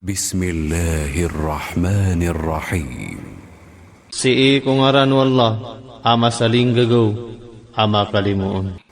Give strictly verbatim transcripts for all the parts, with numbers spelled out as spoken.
Bismillahirrahmanirrahim. Sii ko ngaran o Allah, a masalinggagaw, a makalimoon.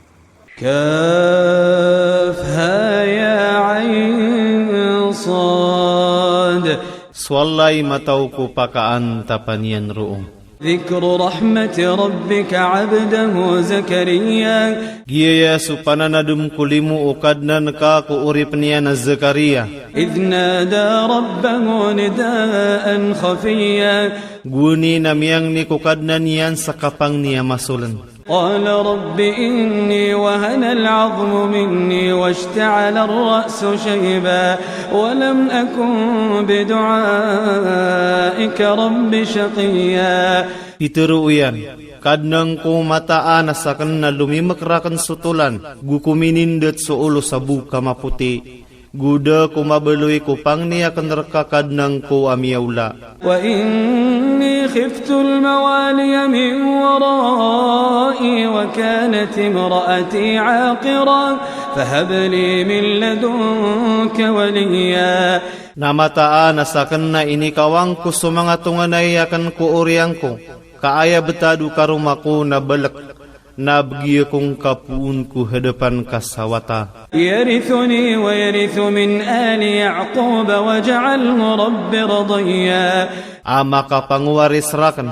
Kaf ha ya ain sad. So Allah i mataw ko pakaantapan iyan roo. Dhikru rahmati rabbika abdahu Zakariya. Giyaya so pananadm ko limo o Kadnan ka ko oripn iyan a Zakariya. Idh nada rabbahu nidaan khafiyya. Gowani na miyangni ko Kadnan iyan sa kapangni a masoln. Qala rabbi inni wahanal azmu minni washta'alar ra'su shayba wa lam akun bidu'aika rabbi shaqiyya. Pitharo iyan, Kadnan ko, mataan a sakn na lomimek rakn so tolan, go kominindet so olo sa bok a mapoti, go da ko mabaloy ko pangni akn rka Kadnan ko a miyaola. Wa inni khiftul mawaliya min warai wa kanat imraati aqira, fahab li min ladunka waliya. Na mataan a sakn na inikawang ko so manga tonganay akn ko oriyan ko, ka aya btad o karoma ko na balk, na bgi ako ngka poon ko hadapan ka sa wata. Yarithuni wa yarithu min ali Ya'qub waj'alhu rabbi radiyya. A makapangwaris rakn,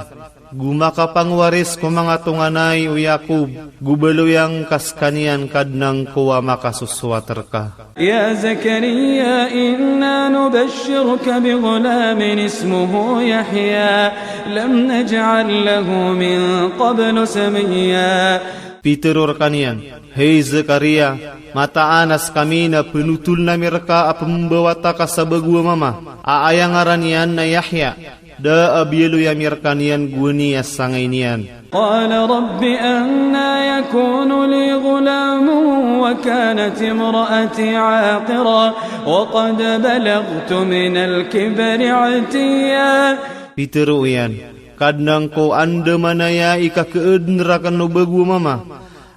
go makapangwaris ko manga tonganay o Ya'qub, go baloya ngka skaniyan Kadnan ko a makasosowat rka. Ya Zakariya, inna nubashshiruka bi ghulamin ismuhu Yahya, lam naj'al lahu min qablu samiyya. Pitharo rkaniyan, hay Zakariya, mataan a skami na pnotholn ami rka a pmbawata ka sa bago a mama, a aya ngaran iyan na Yahya, da a biyaloy ami rkaniyan gowani a sangay niyan. Qala rabbi anna yakunu li ghulamun wa kanat imraati aqira wa qad balaghtu minal kibri itiyya. Pitharo iyan, Kadnan ko, andamanaya i kakhaadn rakn o bago a mama,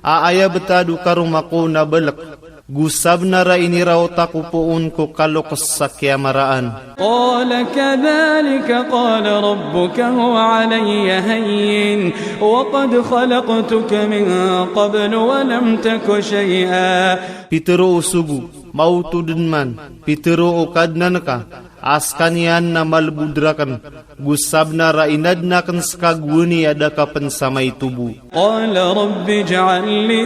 a aya btad o karoma ko na balk, go sabnar a iniraot ako poon ko kaloks sa kiyamaraan. Qala kadhalika qala rabbuka huwa alayya hayyin wa qad khalaqtuka min qablu wa lam taku shay'a. Pitharo o sogo, maoto dn man, pitharo o Kadnan ka, a skaniyan na malbod rakn, go sabnar a inadn akn ska gowani a da ka pn sa maitobo. Qala rabbi ij'al li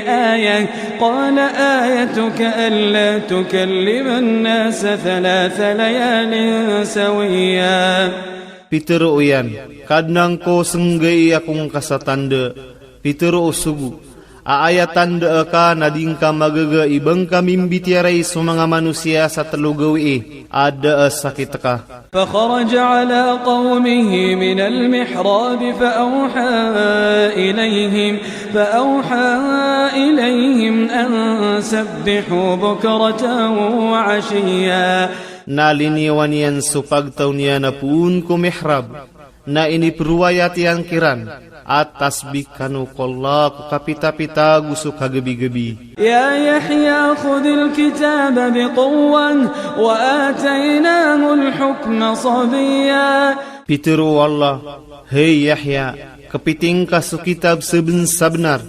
ayah. Qala ayatuka alla tukalliman nasa thalatha layalin sawiyya. Pitharo iyan, Kadnan ko, snggai ako ngka sa tanda. Pitharo o sogo, a aya tanda ka na di ngka magaga i ba ngka mimbitiyarai so manga manosiya sa tlo gawii a da a sakit ka. Fakharaja ala qawmihi minal mihrab fa awha ilayhim, fa awha ilayhim an sabbihu bukratan wa ashiyya. Na liniyawan iyan so pagtaw niyan a poon ko mihrab, na iniprowayat iyan kiran a tasbih kano ko Allah ko kapitapita go so kagabigabi. Ya Yahya khudhil kitaba biquwwah wa ataynahul hukma sabiyya. Pitharo o Allah, hay Yahya, kpiting ka so kitab sabnsabnar,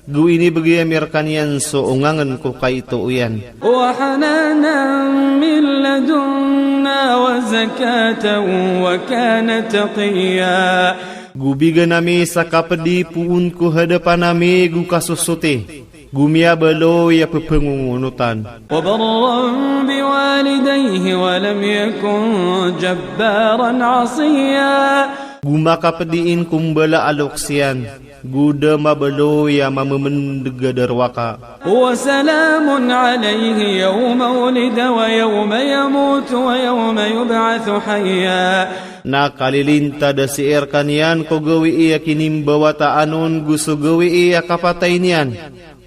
go inibgay ami rkaniyan so ongangn ko kaito iyan. Wa hananan min ladunna wa zakatan wa kana taqiyya. Go bigan ami sa kapdi poon ko hadapan ami go kasosoti, go miyabaloy a ppangongonotan. Wa barran biwalidayhi wa lam yakun jabbaran asiyya. Go makapdiin ko mbala a loks iyan, go da mabaloy a mamamndg a darowaka. Wa salamun alayhi yawma wulida wa yawma yamutu wa yawma yub'athu hayya. Na kalilintad a sii rkaniyan ko gawii a kinimbawataan on go so gawii a kapatay niyan,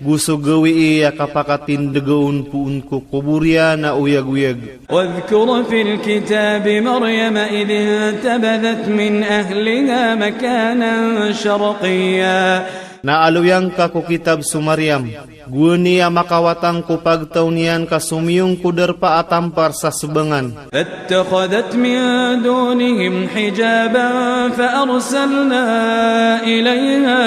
go so gawii a kapakatindga on poon ko kobor iyan a oyagoyag. Wadhkur fil kitabi Maryama idh intabadhat min ahliha makanan sharqiyya. Na aloyang ka ko kitab so Maryam, gowani a makawatang ko pagtaw niyan ka somiyong ko darpa a tampar sa sebangan. فاتخذت من دونهم حجابا فأرسلنا إليها،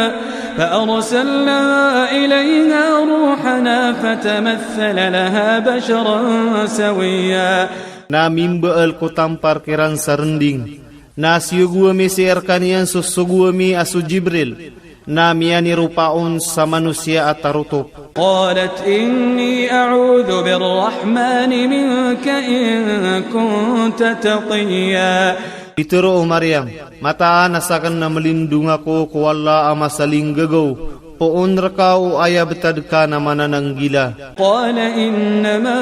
فأرسلنا إليها روحنا فتمثل لها بشرا سويا. Na mimbaal ko tampar kiran sa rending. Na siyogo ami sii rekaniyan so sogo ami a so Jibril. Na miyaniropa on sa manosiya a tarotop. قالت إني أعوذ بالرحمن منك إن كنت تقيا. Pitero o Maryam, mataan a saken na melindong ako ko Allah a masalinggagaw, poon reka o aya betad ka na manananggila. قال إنما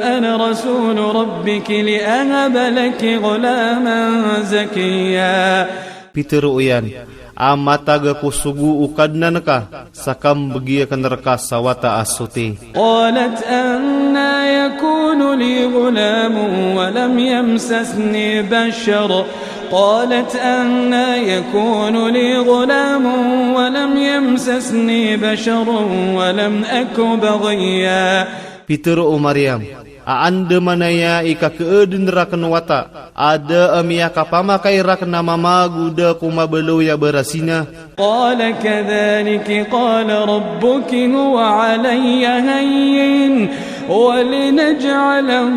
أنا رسول ربك لأهب لك غلاما زكيا. Pitero iyan, a matag ako sogo o Kadnan ka, sa kambegi aken reka sa wata a soti. قالت أنى يكون لي غلام ولم يمسسني بشر، قالت أنى يكون لي غلام ولم يمسسني بشر ولم أك بغيا. Pitero o Maryam, a andamanaya i kakeeden raken wata, a da a miyakapamakay raken a mama ago da ko mabaloy a barasina. قال كذلك قال ربك هو علي هين ولنجعله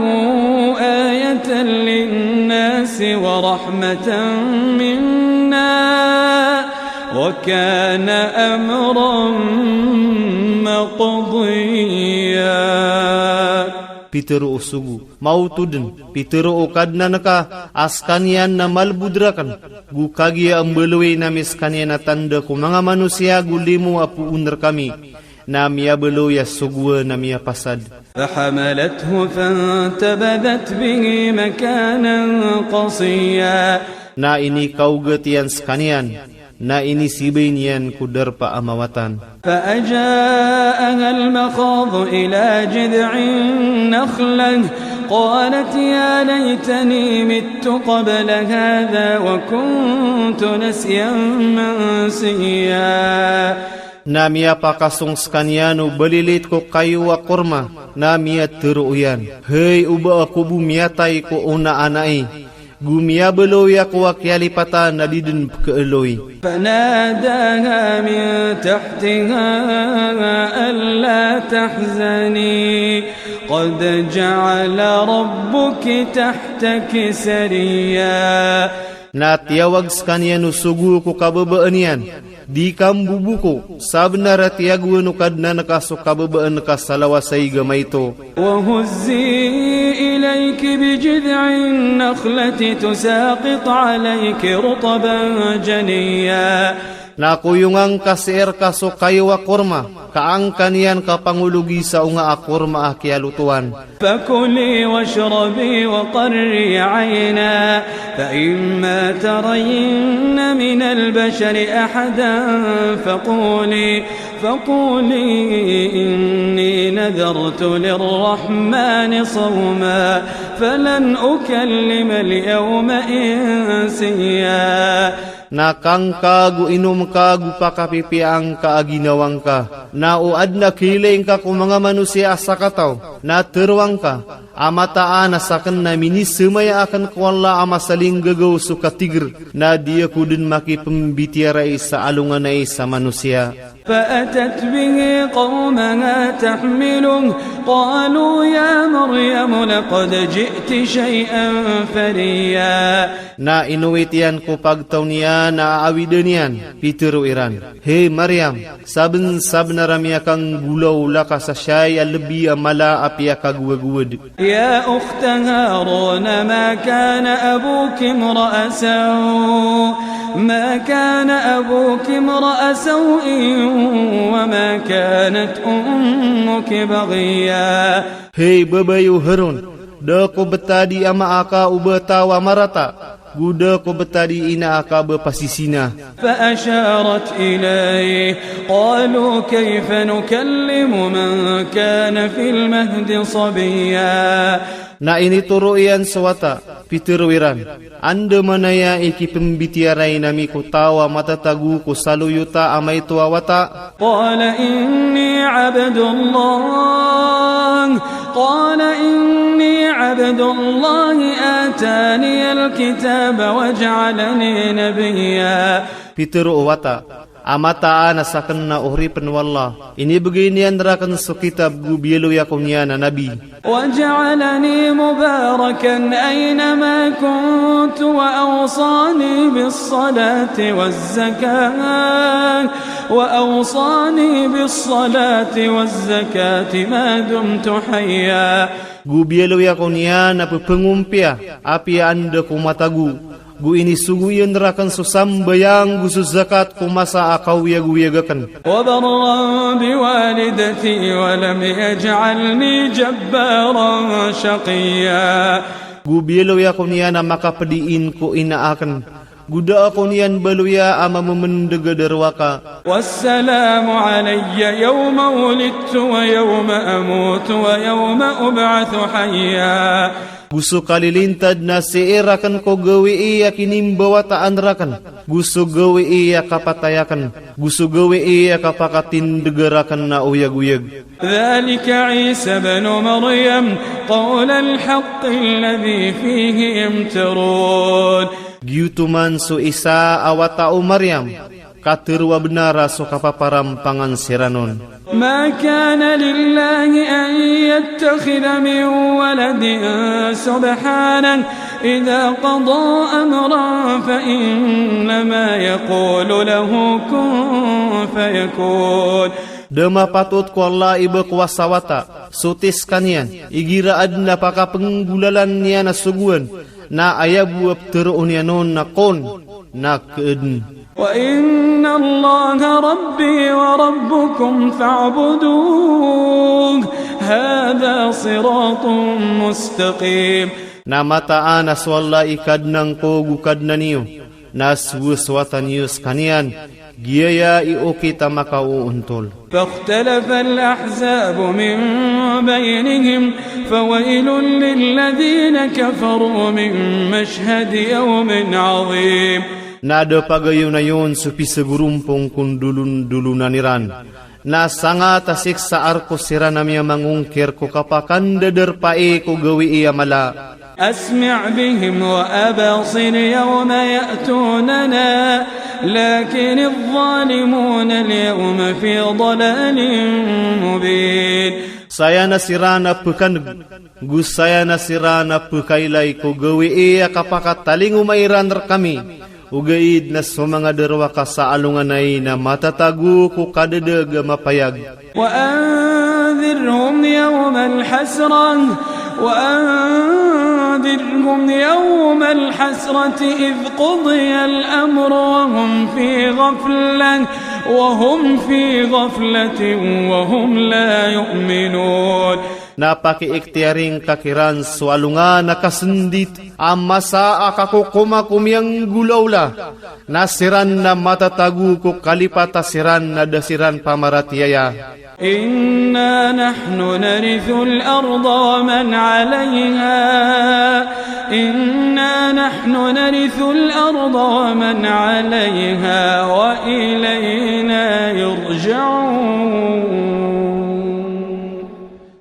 آية للناس ورحمة منا وكان أمرا مقضيا. Pitero o sogo, maoto den, pitero o Kadnan ka, a sekaniyan na malbod raken, go kagiya mbaloy ami sekaniyan a tanda ko manga manosiya go limo a poon rekami, na miyabaloy a sogoan a miyapasad. فحملته فانتبذت به مكانا قصيا. Na inikaogat iyan sekaniyan, na inisibay niyan ko darpa a mawatan. فأجاءها المخاض إلى جذع النخلة قالت يا ليتني مت قبل هذا وكنت نسيا منسيا. Na miyapakasong sekaniyan o balilit ko kayo a korma, na miyatero iyan, hay oba ako bo miyatay ko ona a nai, go miyabaloy ako a kiyalipatan a di den pekeeloy. فناداها من تحتها ألا تحزني قد جعل ربك تحتك سريا. Na tiyawag sekaniyan o sogo ko kababaan iyan, di ka mboboko, sabenar a tiyagoan o Kadnan ka so kababaan ka sa lawas a igamaito. وهزي إليك بجذع النخلة تساقط عليك رطبا جنيا. Na koyongan ka sii reka so kayo a korma, ka angkaniyan ka pangologi sa onga a korma a kiyalotowan. فكلي واشربي وقري عينا فإما ترين من البشر أحدا فقولي، فقولي إني نذرت للرحمن صوما فلن أكلم اليوم إنسيا. Na kangka go inomka go pakapipiyangka a ginawangka. Na o aden a kiilaingka ko manga manosiya a sakataw, na teroangka a mataan a saken na minisemaya aken ko Allah a masalinggagaw so katiger, na di ako den makipembitiyarai sa alonganay sa manosiya. فأتت به قومها تحمله قالوا يا مريم لقد جئت شيئا فريا. Na inowit iyan ko pagtaw niyan a aawiden iyan, pitero iran, hay Maryam, sabensabenar a miyakanggolaola ka sa siyay a lebi a mala a piyakagowagowad. يا أخت هارون ما كان أبوك امرأ سوء، ما كان أبوك امرأ سوء وما كانت أمك بغيا. Hay babay o Harun, da ko betad i ama aka o ba taw a marata, go da ko betad i ina aka ba pasisina. فأشارت إليه قالوا كيف نكلم من كان في المهد صبيا. Na initoro iyan so wata, Pitharo iran, andamanaya i kipembitiyarai ami ko taw a matatago ko saloyota a maito a wata? قال إني عبد الله. قال إني عبد الله آتاني الكتاب وجعلني نبيا. Pitharo o wata, a mataan a sakn na oripen o Allah, inibgay niyan raken so kitab go biyaloy ako niyan a nabi. وجعلني مباركا أينما كنت وأوصاني بالصلاة والزكاة، وأوصاني بالصلاة والزكاة ما دمت حيا. Go biyaloy ako niyan a pepengompiya, apiya anda ko matago. Go inisogo iyan raken so sambayang go so zakat ko masa a kaoyagoyag aken. وبرا بوالدتي ولم يجعلني جبارا شقيا. Go biyaloy ako niyan a makapediin ko ina aken. Go da ako niyan baloya a mamemendeg a darowaka. والسلام علي يوم ولدت ويوم أموت ويوم أبعث حيا. Go so kalilintad na sii raken ko gawii a kinimbawataan raken, go so gawii a kapatay aken, go so gawii a kapakatindeg raken a oyagoyag. ذلك عيسى ابن مريم قول الحق الذي فيه يمترون. Giyoto man so Isa a wata o Maryam, katharo a benar a so kapaparampangan siran on. ما كان لله أن يتخذ من ولد سبحانه إذا قضى أمرا فإنما يقول له كن فيكون. Da mapatot ko Allah i ba ko a sa wata, so tis skaniyan, igira aden a pakapenggolalan iyan a sogoan, na aya bo a ptharoon iyan on na kun, na kaaden. وإن الله ربي وربكم فاعبدوه هذا صراط مستقيم. Na mataan a so Allah i Kadnan ko go Kadnan iyo, na sowasowatan iyo skaniyan, giyaya i okit a makaoontol. فاختلف الأحزاب من بينهم فويل للذين كفروا من مشهد يوم عظيم. Na da pagayonayon so pisagorompong ko ndolondolonan iran. Na sangat a siksa a rk siran a miyamangongkir ko kapakandadarpa i ko gawii a mala. أسمع بهم وأبصر يوم يأتوننا لكن الظالمون اليوم في ضلال مبين. Saya na siran a pkaneg, go saya na siran a pkailay ko gawii a kapakatalingoma iran rkami, ogaid na so manga darowaka sa alongan ai na matatago ko kadadeg a mapayag. وأنذرهم يوم الحسرة، وأنذرهم يوم الحسرة إذ قضي الأمر وهم في غفلة، وهم في غفلة وهم لا يؤمنون. Na pakiiktiyari ngka kiran so alongan a kasndit a masa a kakokoma ko miyanggolaola, na siran na matatago ko kalipat a siran na da siran pamaratiyaya. إنا نحن نرث الأرض ومن عليها، إنا نحن نرث الأرض ومن عليها وإلينا يرجعون.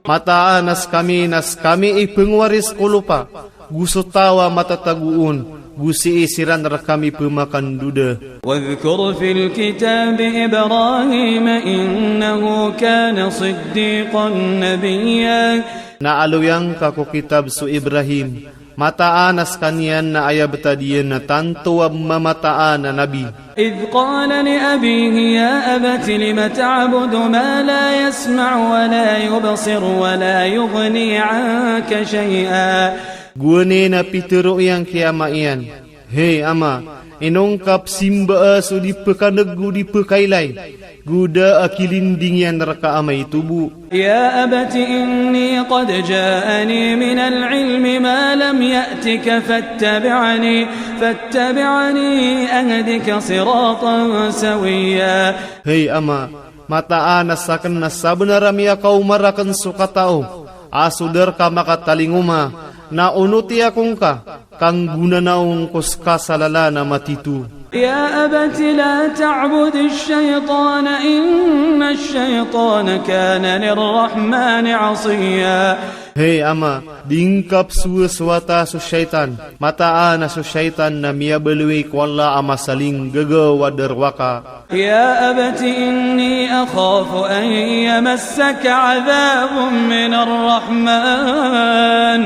Mataan a skami na skami i pngwaris ko lopa, go so taw a matatago on, go sii siran rkami pmakandoda. واذكر في الكتاب إبراهيم إنه كان صديقا نبيا. Na aloya ngka ko kitab so Ibrahim, mataan a skaniyan na aya btad iyan na tanto a mamataan a nabi. إذ قال لأبيه يا أبت لم تعبد ما لا يسمع ولا يبصر ولا يغني عنك شيئا. Gowani na pitharo iyan ki ama iyan, hay ama, ino ngka psimbaa so di pkaneg go di pkailay, go da a kilinding iyan rka a maito bo. يا أبت إني قد جاءني من العلم ما لم يأتك فاتبعني، فاتبعني أهدك صراطا سويا. Hay ama, mataan a sakn na sabnar a miyakaoma rakn so katao a so da rka makatalingoma, na onoti ako ngka, kanggonanaw ngko ska sa lalan a matito. يا أبت لا تعبد الشيطان إن الشيطان كان للرحمن عصيا. Hay ama, di ngka pzowasowata so shaytan, mataan a so shaytan na miyabaloy ko Allah a masalinggagaw a darowaka. يا أبت إني أخاف أن يمسك عذاب من الرحمن،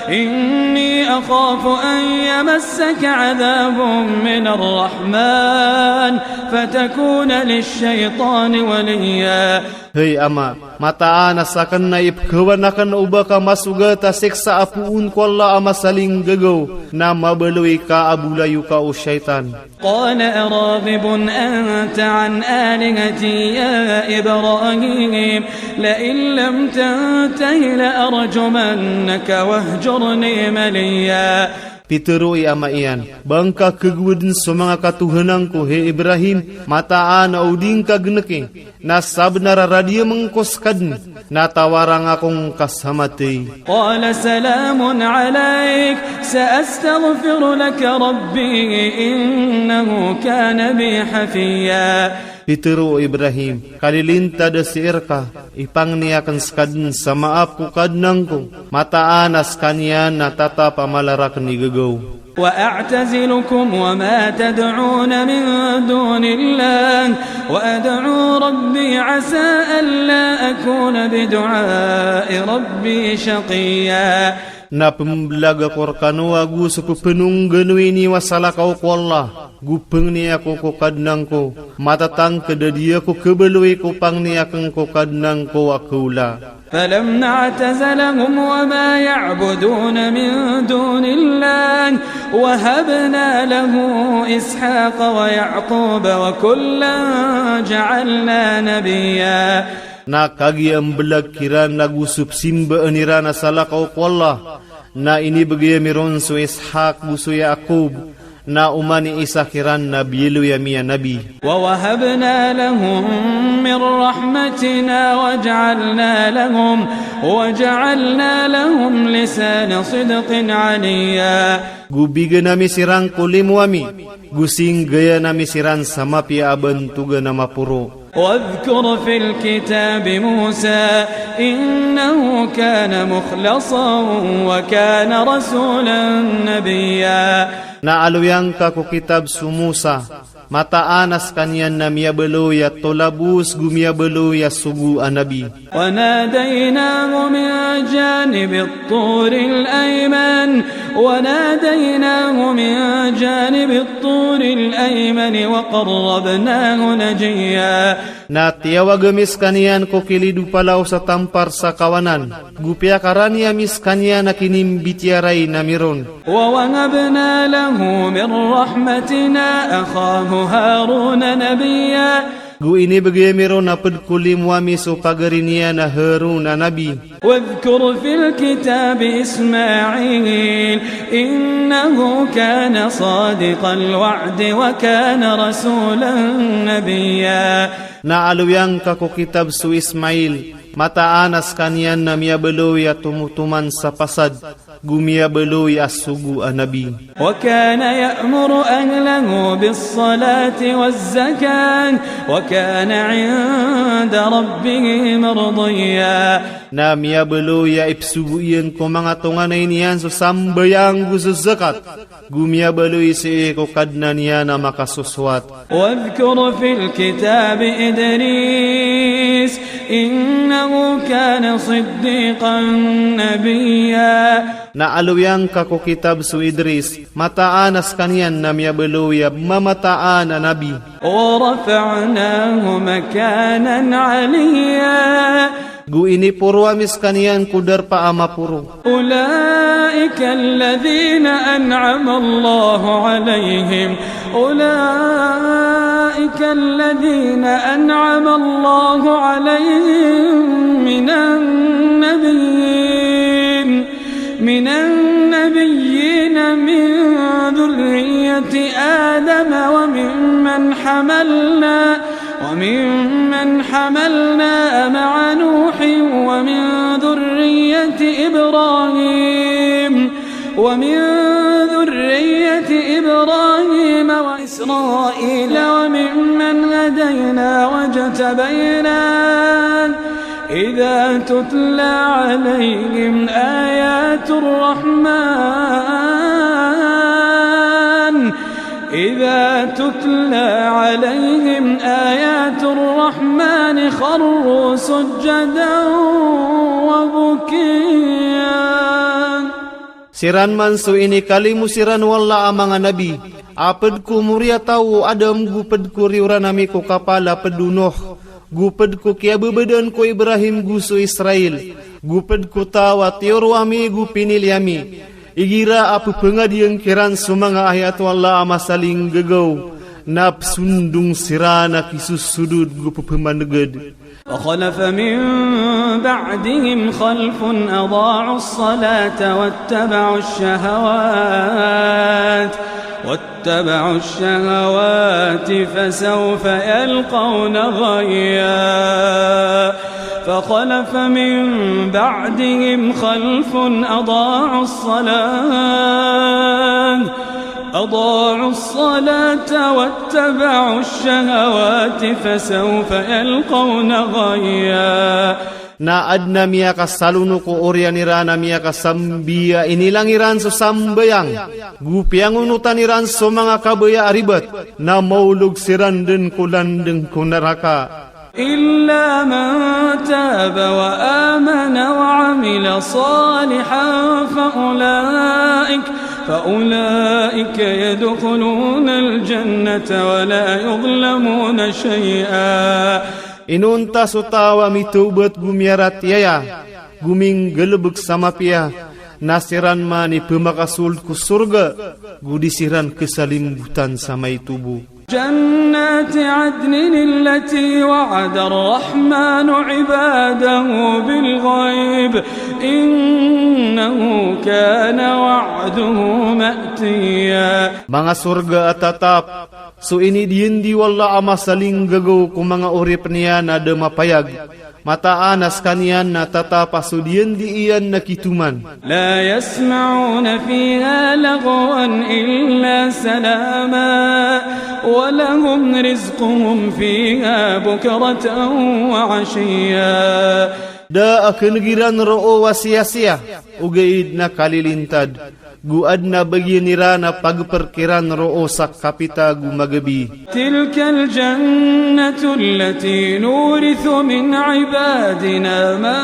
إني أخاف أن يمسك عذاب من الرحمن فتكون للشيطان وليا. Hay ama, mataan a sakn na ipkhawan akn o ba ka masogat a siksa a poon ko Allah a masalinggagaw, na mabaloy ka a bolayoka o shaytan. قال أراغب أنت عن آلهتي يا إبراهيم لئن لم تنته لأرجمنك واهجرني مليا. Pitharo i ama iyan, ba ngka khagowdn so manga katohanan ko, hay Ibrahim, mataan a o di ngka gnki, na sabnar a radiyamn ko skadn, na tawarang ako ngka sa mathay. قال سلام عليك سأستغفر لك ربي إنه كان بي حفيا. Pitharo o Ibrahim, kalilintad a sii rka, ipangni akn skadn sa maap ko Kadnan ko, mataan a skaniyan na tatap a mala rakn i gagaw. وأعتزلكم وما تدعون من دون الله وأدعو ربي عسى ألا أكون بدعاء ربي شقيا. Na pmblag ako rkano ago so pphanongganoy niyo a salakaw ko Allah, go pangni ako ko Kadnan ko, matatangkd a di ako khabaloy ko pangni akn ko Kadnan ko a khaola. فلما اعتزلهم وما يعبدون من دون الله وهبنا له إسحاق ويعقوب وكلا جعلنا نبيا. Na kagiya mblag kiran ago so psimbaan iran a salakaw ko Allah, na inibgay ami ron so Ishaq go so Yaqub, na oman i Isa kiran na biyaloy ami a nabi. ووهبنا لهم من رحمتنا وجعلنا لهم، وجعلنا لهم لسان صدق عليا. Go bigan ami siran ko limo ami, go singgayan ami siran sa mapiya a bantogan a maporo. واذكر في الكتاب موسى إنه كان مخلصا وكان رسولا نبيا. Na aloyang ka ko kitab so Musa, mataan a skaniyan na miyabaloy a tolabos go miyabaloy a sogo a nabi. وناديناه من جانب الطور الأيمن، وناديناه من جانب الطور الأيمن وقربناه نجيا. Na tiyawag ami skaniyan ko kilid o palaw sa tampar sa kawanan, go piyakarani ami skaniyan a kinimbitiyarai nami ron. ووهبنا له من رحمتنا أخاه هارون نبيا. Go inibgay ami ron a pd ko limo ami so pagari niyan a Harun a nabi. واذكر في الكتاب إسماعيل إنه كان صادق الوعد وكان رسولا نبيا. Na aloyang ka ko kitab so Ismail, mataan a skaniyan na miyabaloy a tomotoman sa pasad, go miyabaloy a sogo a nabi. وكان يأمر أهله بالصلاة والزكاة وكان عند ربه مرضيا. Na miyabaloy a ipsogo iyan ko manga tonganay niyan so sambayang go so zakat, go miyabaloy sii ko Kadnan iyan a makasosowat. واذكر في الكتاب إدريس إنه كان صديقا نبيا. Na aloyang ka ko kitab so Idris, mataan a skaniyan na miyabaloy a mamataan a nabi. ورفعناه مكانا عليا. Go iniporo ami skaniyan ko darpa a maporo. أولئك الذين أنعم الله عليهم، أولئك الذين أنعم الله عليهم من النبيين، من النبيين من ذرية آدم وممن حملنا، وممن حملنا مع نوح ومن ذرية إبراهيم، ومن ذرية إبراهيم وإسرائيل وممن هدينا واجتبينا إذا تتلى عليهم آيات الرحمن إذا تتلى عليهم آيات الرحمن خروا سجدا وبكيا. Siran man so inikalimo siran o Allah a manga nabi, a ped ko moriyataw o Adam go ped ko riyoran ami ko kapal a ped o Nuh, go ped ko kiyabebedaan ko Ibrahim go so Israil, go ped ko taw a tiyoro ami go pinili ami. Igira a pepengadiyang kiran so manga ayat o Allah a masalinggagaw, na pesondong siran a kisosodod go pepemaneged. فخلف من بعدهم خلف أضاعوا الصلاة واتبعوا الشهوات، واتبعوا الشهوات فسوف يلقون غيا. فخلف من بعدهم خلف أضاعوا الصلاة، أضاعوا الصلاة واتبعوا الشهوات فسوف يلقون غيا. Na aden a miyakasalono ko oriyan iran a miyakasambi a inilang iran so sambayang, go piyangonotan iran so manga kabaya a ribat, na maolog siran den ko landeng ko naraka. إلا من تاب وآمن وعمل صالحا فأولئك، فأولئك يدخلون الجنة ولا يظلمون شيئا. Inonta so taw a mitawbat go miyaratiyaya, go minggalebek sa mapiya, na siran man i pemakasold ko sorga, go di siran kesalimbotan sa maito bo. جنات عدن التي وعد الرحمن عباده بالغيب إنه كان وعده مأتيا. Manga sorga a tatap, so inidiyendi o Allah a masalinggagaw ko manga oripen iyan a da mapayag, mataan a sekaniyan na tatap a so diyendi iyan na kitoman. لا يسمعون فيها لغوا إلا سلاما ولهم رزقهم فيها بكرة وعشيا. Da a keneg iran roo a siyasiya, ogaid na kalilintad, go aden a bagian iran a pageper kiran roo sa kapita go magabi. تلك الجنة التي نورث من عبادنا من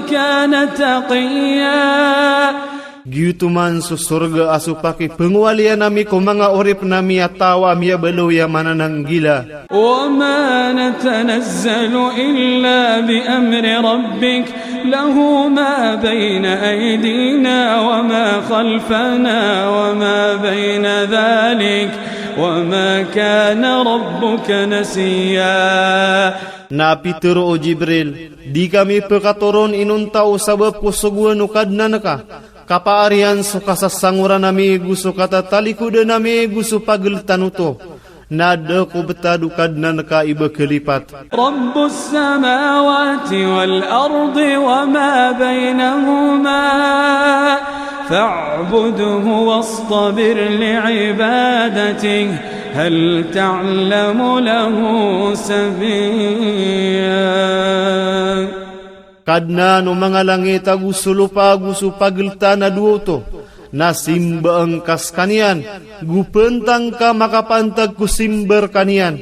كان تقيا. Giyoto man so sorga a so pakipengowalian ami ko manga oripen ami a taw a miyabaloy a manananggila. وما نتنزل إلا بأمر ربك له ما بين أيدينا وما خلفنا وما بين ذلك وما كان ربك نسيا. Na pitero o Jibril, di kami pekatoron inonta o sabap ko sogoan o Kadnan ka, kapaariyan so kasasangoran ami go so katatalikodan ami go so pageltan oto. Na da ko betad o Kadnan ka i ba kelipat. رب السماوات والأرض وما بينهما فاعبده واصطبر لعبادته هل تعلم له سميا. Kadnan o manga langit ago so lopa ago so pageltan a dowa oto, na simbaan ka sekaniyan, go pentang ka makapantag ko simba rekaniyan,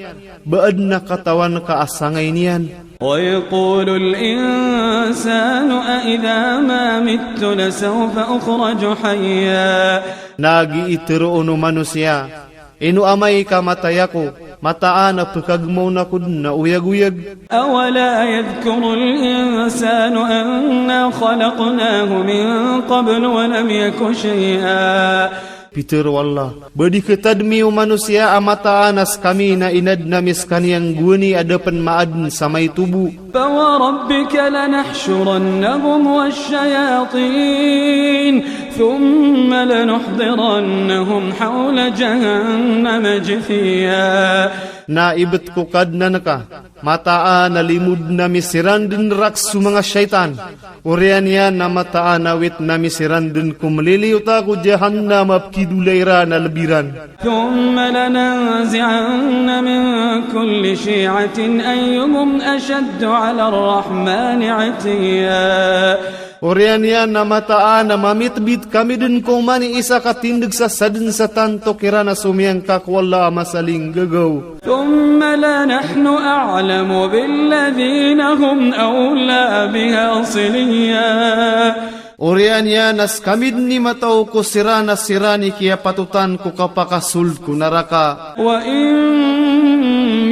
ba aden a katawan ka a sangay niyan. ويقول الإنسان أإذا ما مت لسوف أخرج حيا. Na giitero on o manosiya, ino amay ka matay ako, mataan a pekagemaw ako den a oyagoyag. أولا يذكر الإنسان أنا خلقناه من قبل ولم يك شيئا. Pitero o Allah, ba di ketadmi o manosiya a mataan a sekami na inadn ami sekaniyan gowani a da pen maaden sa maito bo. فوربك لنحشرنهم والشياطين ثم لنحضرنهم حول جهنم جثيا. Na ibt ko Kadnan ka, mataan a limoden ami siran den rak so manga shaytan. Oriyan iyan na mataan a witn ami siran den ko mliliyota ko Jahannam a pkidola iran a lb iran. ثم لننزعن من كل شيعة أيهم أشد على الرحمن عتيا. Oriyan iyan na mataan a mamitbit kami den ko oman i isa ka tindg sa sadn sa tanto kiran a somiyangka ko Allah a masalinggagaw. ثم لنحن أعلم بالذين هم أولى بها صليا. Oriyan iyan na skami den i matao ko siran a siran i kiyapatotan ko kapakasold ko naraka. وإن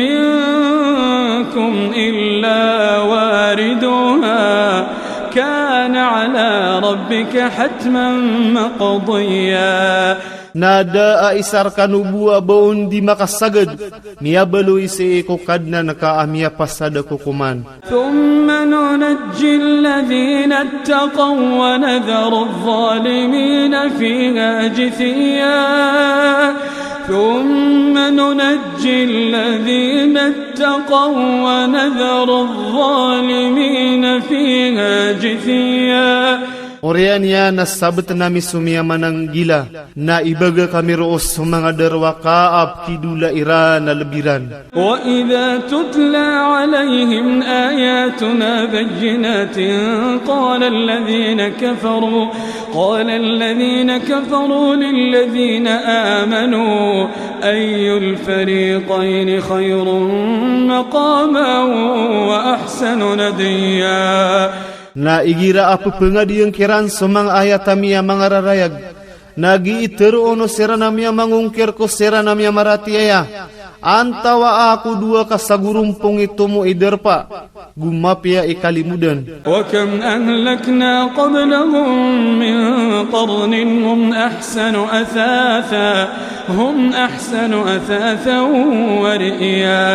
منكم إلا واردها كان على ربك حتما مقضيا. Na da a isa rkano bo a ba on di makasagad, miyabaloy sii ko Kadnan ka a miyapasad a kokoman. ثم ننجي الذين اتقوا ونذر الظالمين فيها جثيا. ثم ننجي الذين اتقوا ونذر الظالمين فيها جثيا. Oriyan iyan na sabtn ami so miyamananggila, na ibaga kami roo so manga darowaka a pkidola iran a lb iran. وإذا تتلى عليهم آياتنا بينات قال الذين كفروا، قال الذين كفروا للذين آمنوا أي الفريقين خير مقاما وأحسن نديا. Na igira a pphangadiyang kiran so manga ayat ami a mangararayag, na gii tharoon o siran a miyamangongkir ko siran a miyamaratiyaya, antawaa ko dowa ka sagorompong i tomo i darpa, go mapiya i kalimodan. وكم أهلكنا قبلهم من قرن هم أحسن أثاثا، هم أحسن أثاثا ورئيا.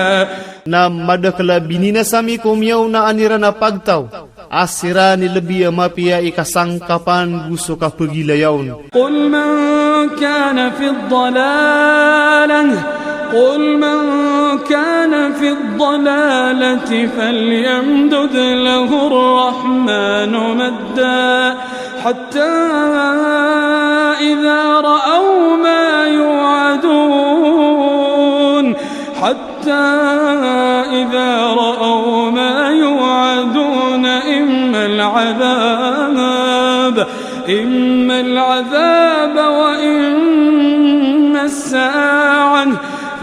Na madakl a bininasa mi ko miyaonaan iran a pagtaw, a siran i lbi a mapiya i kasangkapan go so kapgilayaon. قل من كان في الضلالة، قل من كان في الضلالة فليمدد له الرحمن مدا، حتى إذا رأوا ما يوعدون، حتى إذا رأوا ما يوعدون إما العذاب، إما العذاب وإما الساعة،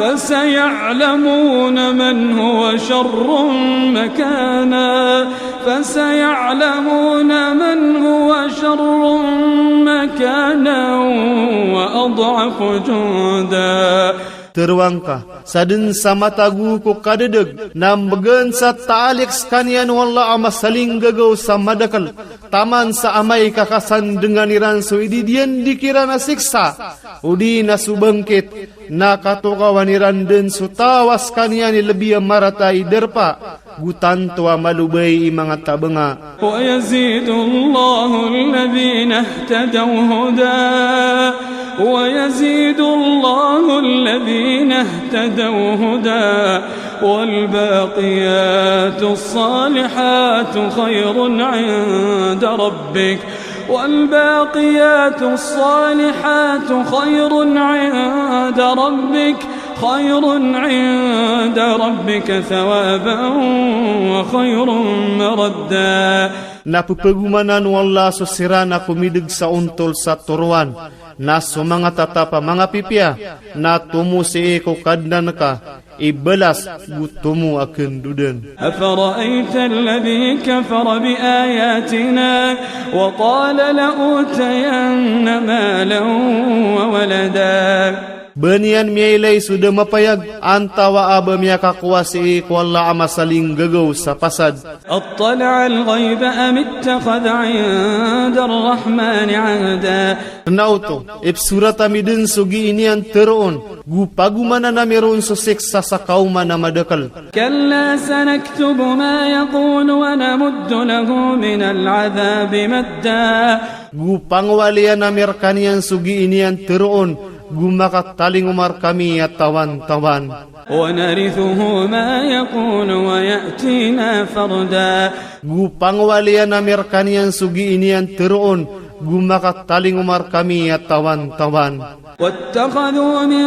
فسيعلمون من هو شر مكانا، فسيعلمون من هو شر مكانا وأضعف جندا. Tharoang ka, sadn sa matago ko kadadg, na mbgan sa taalik skaniyan o Allah a masalinggagaw sa madakl, taman sa amay ka kasandngan iran so ididiyandi kiran a siksa, odi na so bangkit, na katokawan iran dn so taw a skaniyan i lbi a marata i darpa, go tanto a malobay i manga tabnga. ويزيد الله الذين اهتدوا هدى، ويزيد الله الذين اهتدوا هدى، والباقيات الصالحات خير عند ربك، والباقيات الصالحات خير عند ربك، خير عند ربك ثوابا وخير مردا. Na pphagomanan o Allah so siran a komidg sa ontol sa toroan, na so manga tatap a manga pipiya, na tomo sii ko Kadnan ka i balas go tomo a khandodan. أفرأيت الذي كفر بآياتنا وقال لأوتين مالا وولدا. Ba niyan miyailay so da mapayag, antawaa ba miyakakowa sii ko Allah a masalinggagaw sa pasad. أطلع الغيب أم اتخذ عند الرحمن عهدا. Kna oto, ipsorat ami dn so gii niyan tharoon, go pagomanan ami ron so siksa sa kaoman a madakl. كلا سنكتب ما يقول ونمد له من العذاب مدا. Go pangowalian ami rkaniyan so gii niyan tharoon, go makatalingoma rkami a tawantawan. ونرثه ما يقول ويأتينا فردا. Go pangwalian ami rkaniyan so gii niyan tharoon, go makatalingoma rkami a tawantawan. واتخذوا من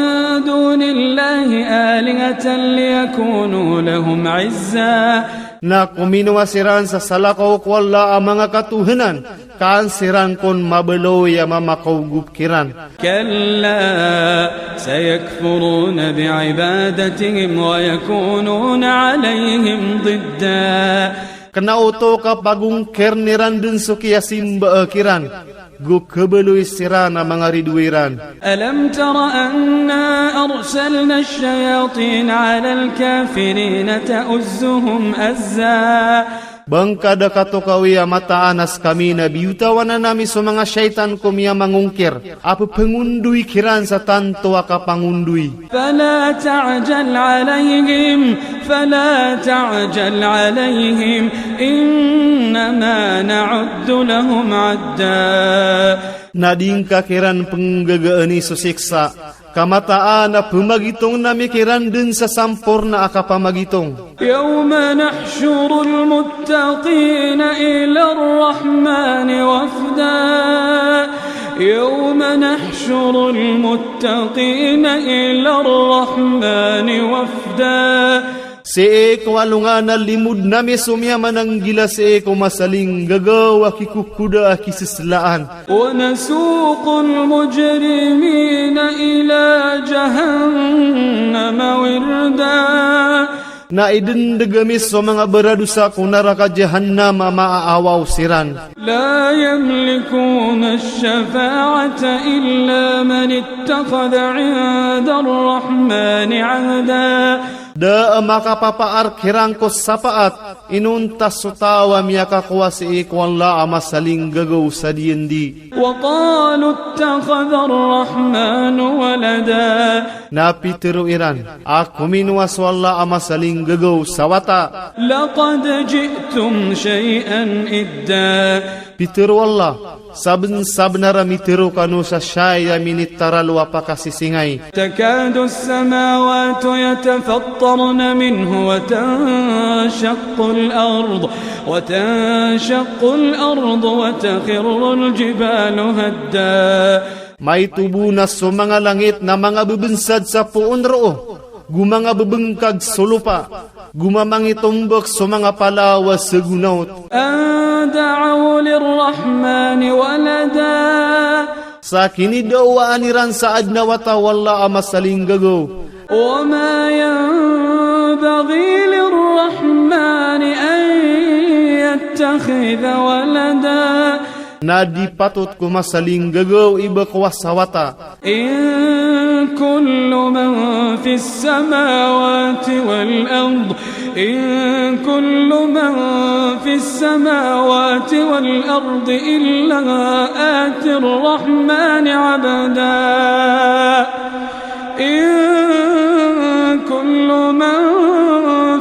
دون الله آلهة ليكونوا لهم عزا. Na kominowa siran sa salakaw ko Allah a manga katohanan, ka an siran kon mabaloy a mamakaogop kiran. كلا سيكفرون بعبادتهم ويكونون عليهم ضدا. Kna oto ka pagongkirn iran dn so kiyasimbaa kiran, go khabaloy siran a manga ridoay ran. ألم تر أنا أرسلنا الشياطين على الكافرين تؤزهم أزا. Ba ngka da katokawi a mataan a skami na biyotawan ami so manga shaytan ko miyamangongkir a ppangondoy kiran sa tanto a kapangondoy. فلا تعجل عليهم، فلا تعجل عليهم، إنما نعد لهم عدا. Na di ngka kiran pnggagaani so siksa, ka mataan a pmagitongn ami kiran dn sa samporna a kapamagitong. يوم نحشر المتقين إلى الرحمن وفدا. يوم نحشر المتقين إلى الرحمن وفدا. Sii ko alongan a limod ami so miyamananggila sii ko masalinggagaw a kikokoda a kiseslaan. ونسوق المجرمين إلى جهنم وردا. Na idndg ami so manga baradosa ko naraka Jahannam a maaawaw siran. لا يملكون الشفاعة إلا من اتخذ عند الرحمن عهدا. Da a makapapaar kiran ko sapaat inonta so taw a miyakakowa sii ko Allah a masalinggagaw sa diyandi. وقالوا اتخذ الرحمن ولدا. Na pitharo iran a kominowa so Allah a masalinggagaw sa wata. لقد جئتم شيئا إدا. Pitharo o Allah, sabnsabnar a mitharo kano sa shay a minitaralo a pakasisingay. تكاد السماوات يتفطرن منه وتنشق الأرض، وتنشق الأرض وتخر الجبال هدا. Maito bo na so manga langit na manga bbnsad sa poon roo, go manga bbngkag so lopa, go mamangitombk so manga palaw a sagonawt. أن دعوا للرحمن ولدا. Sa kinidawaan iran sa adn a wata o Allah a masalinggagaw. وما ينبغي للرحمن أن يتخذ ولدا. Na di patot ko masalinggagaw i ba kowa sa wata. إن كل من في السماوات والأرض، إن كل من في السماوات والأرض إلا آتي الرحمن عبدا. إن كل من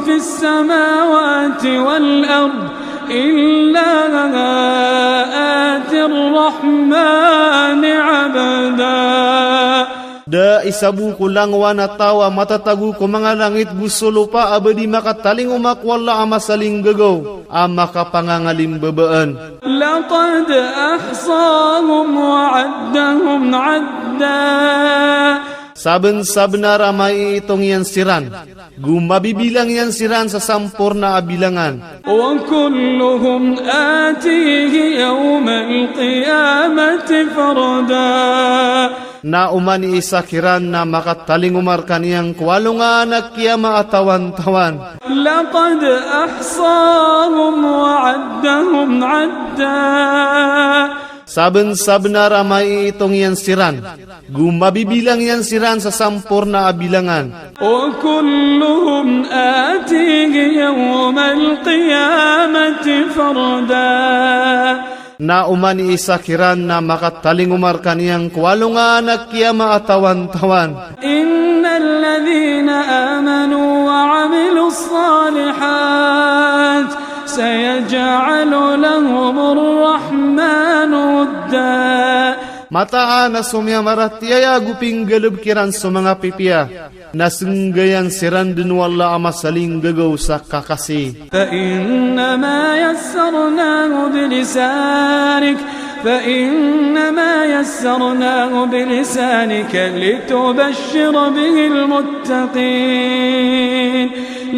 في السماوات والأرض إلا آتي الرحمن عبدا. Da isa bo ko langowan a taw a matatago ko manga langit go so lopa a ba di makatalingoma ko Allah a masalinggagaw a makapangangalimbabaan. لقد أحصاهم وعدهم عدا. Sabnsabnar a maiitong iyan siran, go mabibilang iyan siran sa samporna a bilangan. وكلهم آتيه يوم القيامة فردا. Na oman i isa kiran na makatalingoma rkaniyan ko alongan a kiyama a tawantawan. لقد أحصاهم وعدهم عدا. Sabnsabnar a maiitong iyan siran, go mabibilang iyan siran sa samporna a bilangan. وكلهم آتيه يوم القيامة فردا. Na oman i isa kiran na makatalingoma rkaniyan ko alongan a kiyama a tawantawan. إن الذين آمنوا وعملوا الصالحات سيجعل لهم الرحمن ودا. Mataan a so miyamaratiyaya ago pinggalbk iran so manga pipiya, na snggayan siran dn o Allah a masalinggagaw sa kakasi. فإنما يسرناه بلسانك، فإنما يسرناه بلسانك لتبشر به المتقين،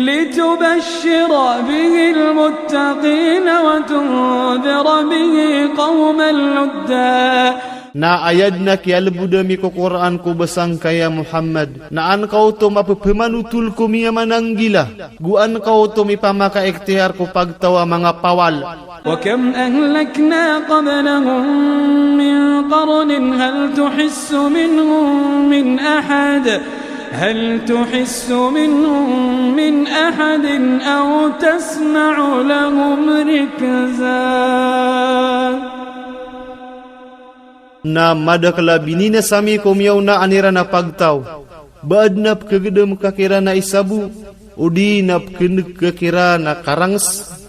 لتبشر به المتقين وتنذر به قوما لدا. Na aya dn a kiyalbod ami ko Qur'an ko ba sangkaya Muhammad, na an ka oto mapphmanotol ko miyamananggila, go an ka oto mipamakaikhtiyar ko pagtaw a manga pawal. وكم أهلكنا قبلهم من قرن هل تحس منهم من أحد، هل تحس منهم من أحد أو تسمع لهم ركزا. Na madakl a bininasa ami ko miyaonaan iran a pagtaw, ba adn a pkhagdam ka kiran a isa bo, odi na pkhneg ka kiran a karangs.